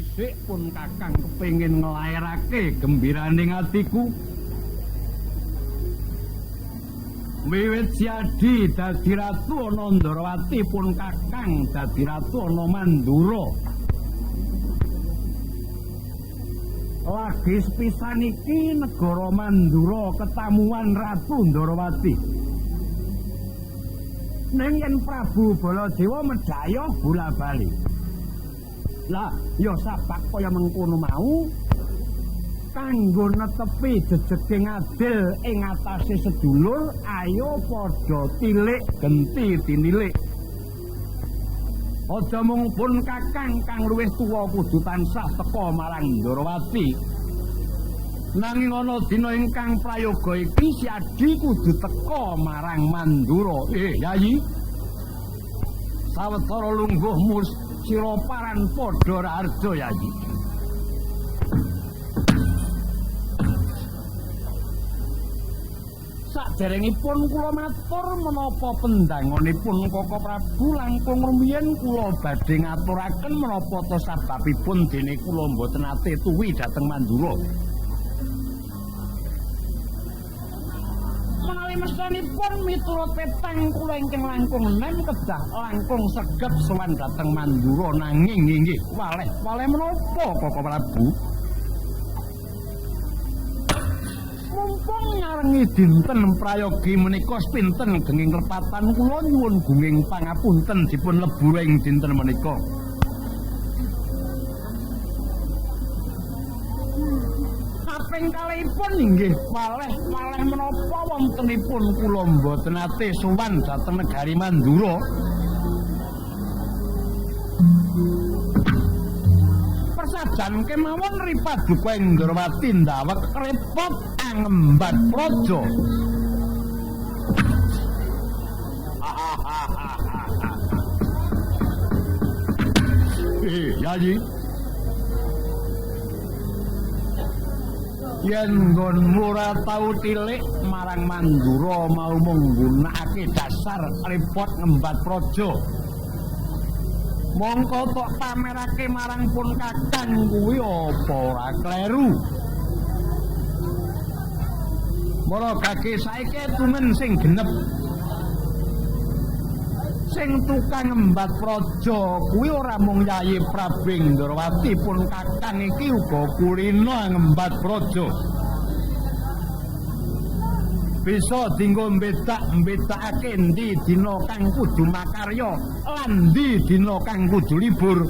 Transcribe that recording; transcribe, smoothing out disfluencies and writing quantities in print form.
Dhisik pun Kakang kepengin nglairake gembiraning atiku. Wiwit Siadi dadi ratu ana Ndrawati pun Kakang dadi ratu ana Mandura. Lagi sepisan iki negara Mandura ketamuan Ratu Ndrawati. Ning yen Prabu Baladewa medhayah bola-bali. Lah, ya sabak kaya mengkono mau kanggo netepi jejeging adil ing atase sedulur, ayo padha tilik genti tinilik. Aja mung pun Kakang kang luwih tuwa kudu tansah teka marang Ndrawati. Nanging ana dina ingkang prayoga iki Siadi kudu teka marang Mandura. Yayi. Sawetara lungguhmu sira paran padha raharja, Yayi. Saderengipun kula matur menapa pendangonipun Koko Prabu langkung rumiyin kula badhe ngaturaken menapa ta sababipun dene kula mboten nate tuwi dhateng Mandura. Menawi mestanipun miturut petang kula ingkang langkung nem kedah langkung sregep sowan dhateng Mandura, nanging inggih waleh-waleh menapa Koko Prabu? Mumpung nyarengi dinten prayogi menika sepinten genging lepatan kula nyuwun gunging pangapunten dipun lebur ing dinten menika. Kaping kalihipun inggih waleh-waleh menapa wontenipun kula mboten nate sowan dhateng negari Mandura. Persajan kemawon Ripaduka Ndrawati ndawek repot angembat praja. Yayi. Yen nggonmu ora tau tilik marang Mandura mau menggunakake dasar repot ngembat praja. Mongko tok pamerake marang pun Kakang kuwi apa ora kleru. Mara gage saiki tungen sing genep. Sing tukang ngembat praja kuwi ora mung Yayi Prabu Ndrawati, pun Kakang iki uga kulina ngembat praja. Bisa dienggo mbedak-mbedakake endi dina kang kudu makarya lan endi dina kang kudu libur.